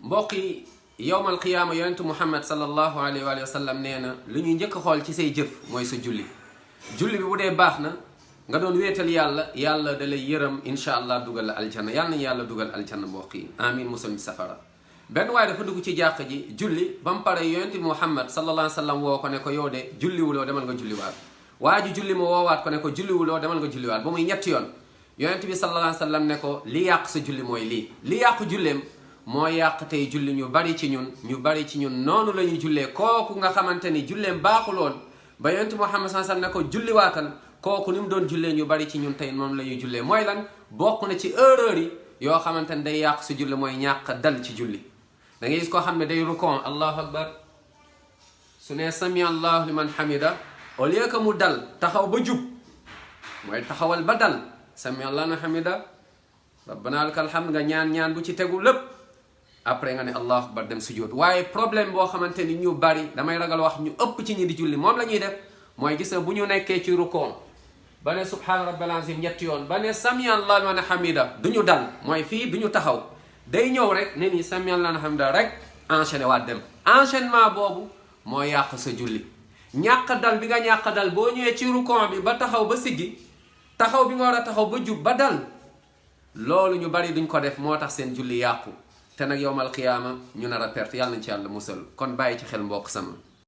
mbokki yowmal qiyaama yonentu Muhammad sallallahu alayhi wa sallam nee na li ñuy njëkk xool ci say jëf mooy sa julli julli bi bu dee baax na nga doon wéetal yàlla da lay yërëm incha allah dugal la aljanna yàlla nañu yàlla dugal aljanna mbokk yi amin musal mi safara benn waaye dafa dugg ci jàq ji julli ba mu pare yonentu Muhammad sallallahu alayhi wa sallam woo ko ne ko yow de julliwuloo demal nga julliwaat waa ji julli ma woowaat ko ne ko julliwuloo demal nga julliwaat ba muy ñetti yoon yonent bi sallallahu alayhi wa sallam ne ko li yàq sa julli mooy lii li yàq julleem moo yàq tey julli ñu bari ci ñun noonu la ñuy jullee kooku nga xamante ni julleem baaxuloon ba yonent Muhammad sallallahu alayhi wa sallam ne ko julliwaatal kooku ni mu doon jullee ñu bari ci ñun tey moom la ñuy jullee mooy lan bokk na ci erreur yi yoo xamante ni day yàq sa julli mooy ñàkk dal ci julli da ngay gis koo xam ne day rukon allahu akbar su ne sami allahu liman hamida au lieu que mu dal taxaw ba jub mooy taxawal ba dal sami allahu liman hamida rabbana lakal hamd nga ñaan bu ci tegu lépp après nga ne allahu akbar dem sujjóot waaye problème boo xamante ni ñu bari damay ragal wax ñu ëpp ci ñi di julli moom la ñuy def mooy gis na bu ñu nekkee ci rukon ba ne subhaana rabbil azim ñetti yoon ba ne sami allahu liman hamida du ñu dal mooy fii du ñu taxaw day ñëw rek ne ni sami allahu liman hamida rek enchaîné waat dem enchaînement boobu moo yàq sa julli ñàkk dal bi nga ñàkk dal boo ñëwee ci rukon bi ba taxaw ba siggi taxaw bi nga war a taxaw ba jub ba dal loolu ñu bari duñ ko def moo tax seen julli yàqu te nag yowmal qiyaama ñu nar a perte yàlla nañ ci yàlla musal kon bàyyi ci xel mbokk sama